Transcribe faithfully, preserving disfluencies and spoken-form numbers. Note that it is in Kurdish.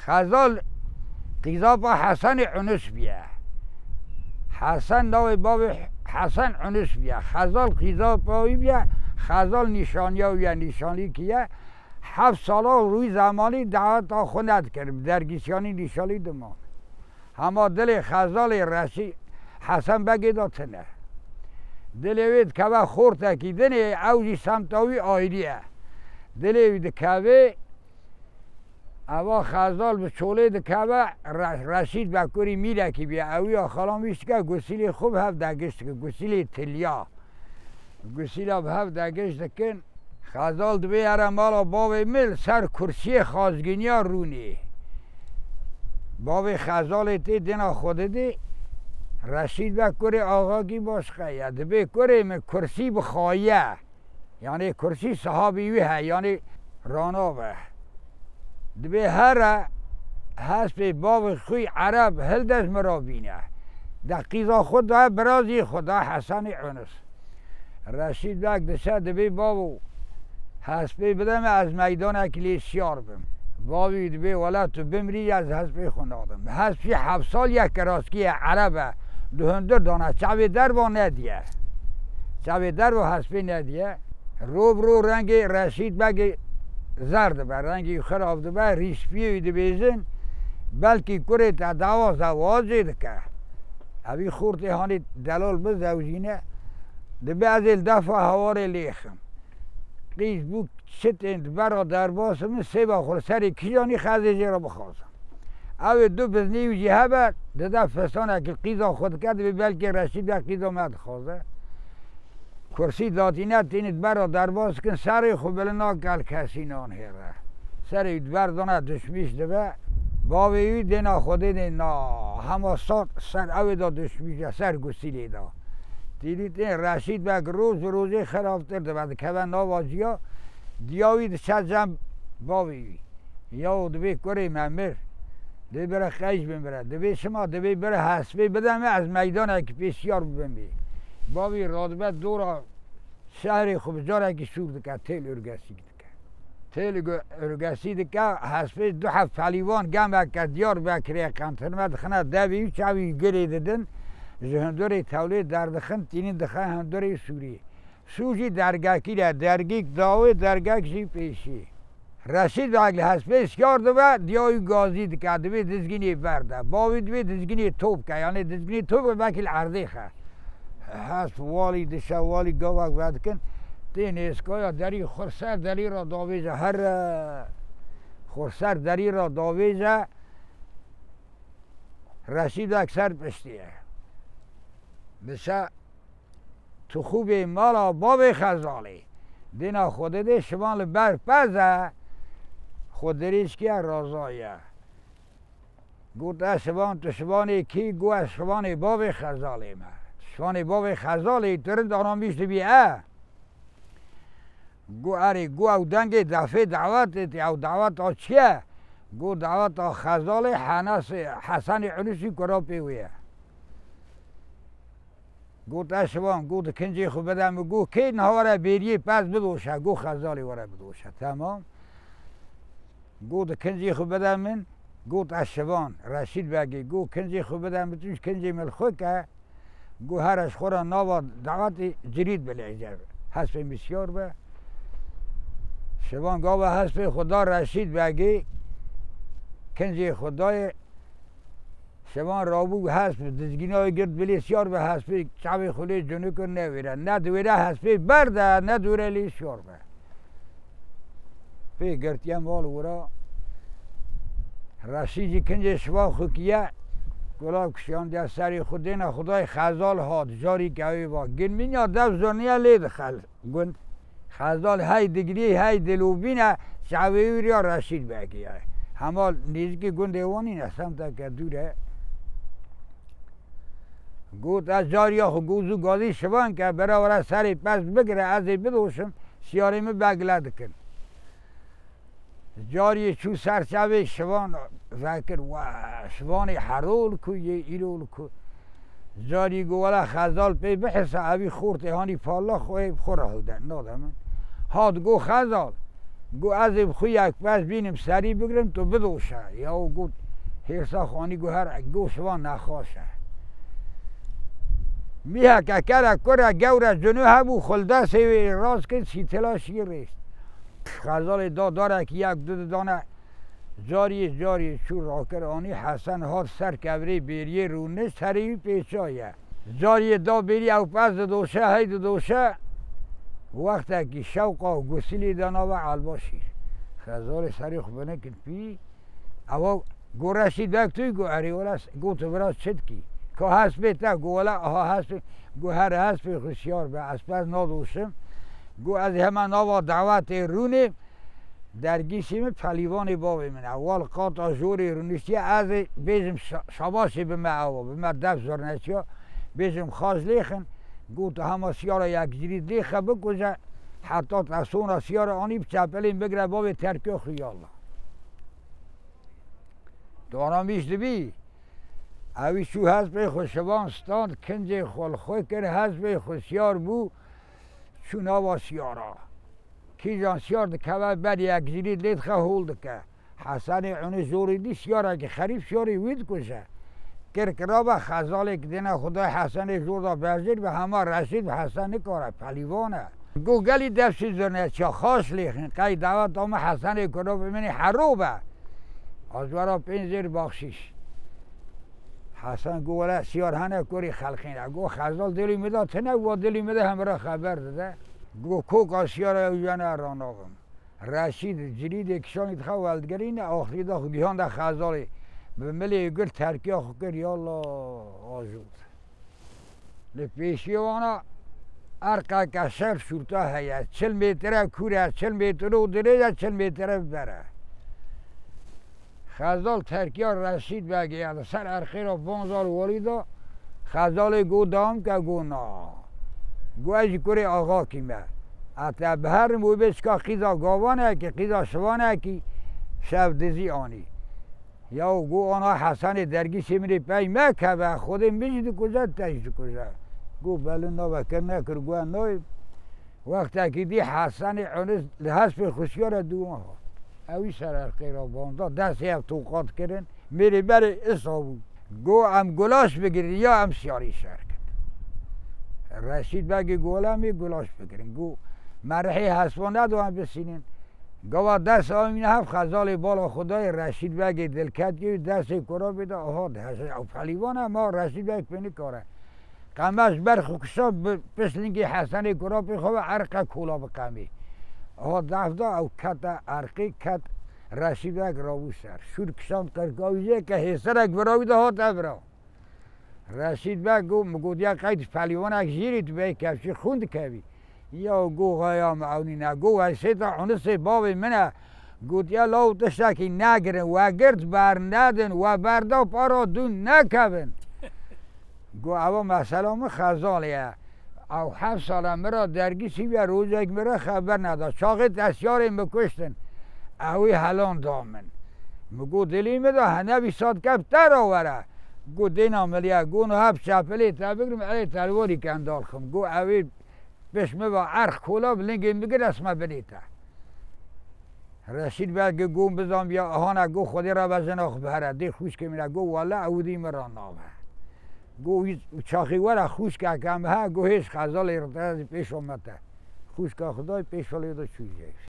Xezal qîzapa Hesenê Unus bûye. Hesen navê bavê Hesen Unus bûye. Xezal qîzapa wî bûye. Xezal nîşaniya wî ye, nîşanî kî ye. Heft sala rûyî zemanî daweta xwe nedikir. Bi dergîsiyanî nîşanî diman. Hema dilê Xezalê Reşî Hesen Begê de tune. Dilê wê dikeve xortekî dinê, ew jî semta wî ayrî ye. Dilê wî dikeve, eva Xezal bi çolê dikeve, Re-, Reşîd Bekurî mîrekî bîye. Ew ya xalan wî dike, gusîlê xwe bi hev degiş dike, gusîlê tilya. Gusîla bi hev degiş dikin. Xezal dibê here mala bavê min li ser kursiyê xazginiya rûnê. Bavê Xezalê tê dêna xwe didê. Reşîd be kurê axakî başqe ye. Dibê kurê min kursî bixaye. Yanê kursî sahabî wî he, yanê ranabe. Dibê here hespê bavê xwî Ereb hilde ji min re bîne. De qîza xwe da birazî xwe da Hesenê Unus. Reşîd Beg diçe dibê bavo, hespê bide me, ez meydanekî lê siyar bim. Bavî dibê wele tu bimrî, ez hespê xwe nadim. Hespî heft sal ye kiraskî ye, Ereb e. Di hundir dane, çavê derva nediye. Çavê derva hespê nediye. Ro bi ro rengê Reşîd Begê zer dibe, rengî xirab dibe, rîspiyê wî dibêjin, belkî kurê te dawa zewacê dike. Evî xortê hanê delal bizewjîne, dibe ez ê li defa hewarê lêxim. Qîz bû çitên di bera derbasî min sêva xwe li serê kîjanî xezê jê re bixwazim. Ew ê du biznî wî jî hebe, dide fistanekî qîza xwe dike, dibê belkî Reşîd be qîza me dixwaze. Kursî datîne tînî di bera derbas dikin, serê xwe bilina gel kesî nan hêre. Serê wî di ber dana duşmîş dibe. Bavê wî dêna xwe dênê na, hema sat ser ew ê da duşmîş de, ser gusîlê da. Tînî tên Reşîd Beg roj bi rojê xirabtir dibe, dikeve nava ciya, diya wî diçe cem bavê wî. Yaw dibê kurê me mir. Dê bire qeyş bimire. Dibê çima, dibê bire hespê bide me, ez meydanekî pê siyar bibim bê. Bavî radibe dora şehrê xwe bi carekî şûr dike, têl urgesî dike. Têl gu-, urgesî dike, hespê du heft pelîvan gemeke Diyarbekirê qentirme dixine devî û çavî girê didin, ji hundurê tewlê derdixin, tînin dixe hundurê Sûrî. Sû jî dergekî re, dergîk dawê, dergek jî pêşî. Reşîd Beg li hespê siyar dibe, diya wî gazî dike, dibê dizgînê berde. Bavî dibê dizgînê top ke, yanê dizgînê top ke belkî li erdê xe. Hesp walî dişe, walî gavak vedikin. Tê nêskaya derî xurser derî re davêje, here xurser derî re davêje. Reşîd Beg ser piştî ye. Dişe Tixûbê mala bavê Xezalê. Dêna xwe didê şivan li ber pez e, xwe dirêj kiye razaye. Got, ez şivan, tu şivanê kî? Got, ez şivanê bavê Xezalê me. Şivanê bavê Xezalê tu rind anamîş dibî e. Got, erê, got, ew dengê defê dawetê tê, ew daweta çi ye? Got, daweta Xezalê Henesê, Hesenê Unusî ku ra pê wê ye. Got, ez şivan, got, di kincê xwe bide min. Got, kê niha were bêriyê pez bidoşe? Got, Xezalê were bidoşe. Temam. Got, di kincê xwe bide min. Got, ez şivan, Reşîd Begê. Got, kincê xwe bide min, tu ji kincê min li xwe ke. Got, here ji xwe re nava dawetê cirîd bilêze. Hespê min siyar be. Şivan gava hespê xwe da Reşîd Begê. Kincê xwe dayê. Şevan rabû hesp dizgîna wê girt bilê siyar be, hespê çavê xwe lê cunû kir, newêre. Ne diwêre hespê berde, ne diwêre lê siyar be. Pê girtiye mal wira. Reşî jî kincê şiva xwe kiye. Gula kişandiye serê xwe dêne xwedayê Xezal hat. Jarî ke wê va. Gilmînya dev zoniye lê dixel. Gund Xezal hey digirî, hey dilûbîne, çavê wî riya Reşîd Begî ye. Hema nêzîkî gundê wan nîne, semteke dûr e. Got, ez cariya xwe goz û gazî şivan ke, bera were serê pez bigire, ez ê bidoşim, siyarê min begile dikin. Cariyê çû ser çavê şivan vekir, we şivanê herol ku yê îro li ku. Carî got, wela Xezal pê bihisa, evî xortê hanî parlax xwe bi xwe re hilde, nade min. Hat got, Xezal, Got, ez ê bi xwe yek pez bînim, serî bigrim, tu bidoşe. Ya got, hêrsa xanî got, her got, şivan nexweş e. Mîheke kere kure gewre cinu hebû, xwe li destê wê rast kir, sîtila şî rêst. Xezalê da darekî yek du didane, cariyê cariyê çû rakir anî, Hesen hat ser kevirê bêriyê rûnişt, herî wî pêçaye. Cariyê da bêrî ew pez didoşe, hey didoşe, wextekî şewqa û gusilî de nava Elbaşîr. Xezalê serê xwe binik kir pî, ewa got, Reşîd beg tu yî? Got, erê wele, got, tu bira çi dikî? Ka hespê te? Got, wele aha hespê. Got, her hespê xwe siyar be, ez pez nadoşim. Got, ez ê hema nava dawetê rûnê, dergîsî min pelîvanê bavê min e. Wal qata jorê rûniştiye, ez ê bêjim şa-, şabaşê bime ewa, bime def zirnetiya, bêjim xaç lêxin. Got, hema siyara yek cirîd lêxe bikuje, heta te sona siyara anî bi çepelê bigre bavê terkiya xwe yallah. Tu anamîş dibî? Ewî çû hespê xwe şivan stand, kincê xwe li xwe kir, hespê xwe siyar bû, çû nava siyara. Kîjan siyar dikeve ber yek cirîd lê dixe hol dike. Hesenê Unus jorê dî siyarekî xerîb siyarê wî dikuje. Kir kira be Xezalê ki dêne Xwedayê Hesenê jor da berjêr be, hema Reşîd bi Hesen nikare, pelîvan e. Got, gelî def çi zirne, çiya xaç lêxin, qey daweta min Hesenê kuro bi min ê hero be. Ez wera pênc zêr baxşîş. Hesen got, wele siyar hene kurê xelqîn e. Got, Xezal dilî min de tine, wa dilî min de hemra xeber dide. Got, koka siyara ew jene ranavim. Reşîd cirîdê kişanî dixe weldigerîne, axirî de xwe gihan de Xezalê. Bi milê gul terkiya xwe kir, yallah, ajot. Li pêşiya wana erqeke şer şûrta heye. Çil metre kûr e, çil metre û dirêj e, çil metre bi ber e. Xezal terkiya Reşîd Begê ye. Li ser erqê re banza li walî da. Xezalê got, dawam ke, got, na. Got, ez jî kurê axakî me. Ez te biherim wê bê çika qîza gavanekî, qîza şivanekî şev dizî anî. Ya got, ana Hesenê dergîsê min ê pey mekeve, Xwedê min jî dikuje, te jî dikuje. Got, belê nabe kir nekir, got, nayê. Wextekî dî Hesenê Unus li hespê xwe siyara dû hat. Ewî ser erqê re banda, destê ev toqat kirin, mêrê berê isa bû. Got, em gulaş bigirin ya em siyarî şer kin. Reşîd Begê got, wele em ê gulaş bigirin. Got, me rihê hespa nedo em bisînin. Gava dest awîne hev Xezalê bala Xwedayê Reşîd Begê dilket kir, destê kurabê de, aha, de hese ew pelîvan e, ma Reşîd Beg pê nikare. Qemeş ber xwe kişa bi pişt lingê Hesenê kurabê xwe ve erqe kola bi qemê. Aha, def da ew kete erqê, ket Reşîd Beg rabû ser. Şûr kişand qirkawîjê ke hêserek vira wî de hate vira. Reşîd Beg got, min gotiya qey tu pelîwanek jîrî tu bê kevçî xûn dikevî. Ya got, xaya min ew nîne. Got, weysêta Unusê bavê min e. Gotiye, law tiştekî negirin, we girt bernedin, we berda para dûn nekevin. Got, ewa mesela min Xezalê ye. Ew heft sal e min re dergîsî bûye, rojek min re xeber neda. Çaxê te siyarê min kuştin. Ewî helan da min. Min got, dilî min de hene vî sat ke bi te re were. Got, dêna min ya, got, niha bi çepelê te bigrim, erê telwarî kendal xim. Got, ewî Pişt min ve erx kola bi lingê min gir, ez me binê te. Reşîd Begê got, bizanbiya ahana, got, Xwedê re be jina xwe bihere. Dê xwişkê min e, got, wele ew dî min re nabe. Got, wî çaxî were xwişkeke min he, got, hêj Xezalê re te, ez pêşo me te. Xwişka Xwedayê pêşo lê de çû jê.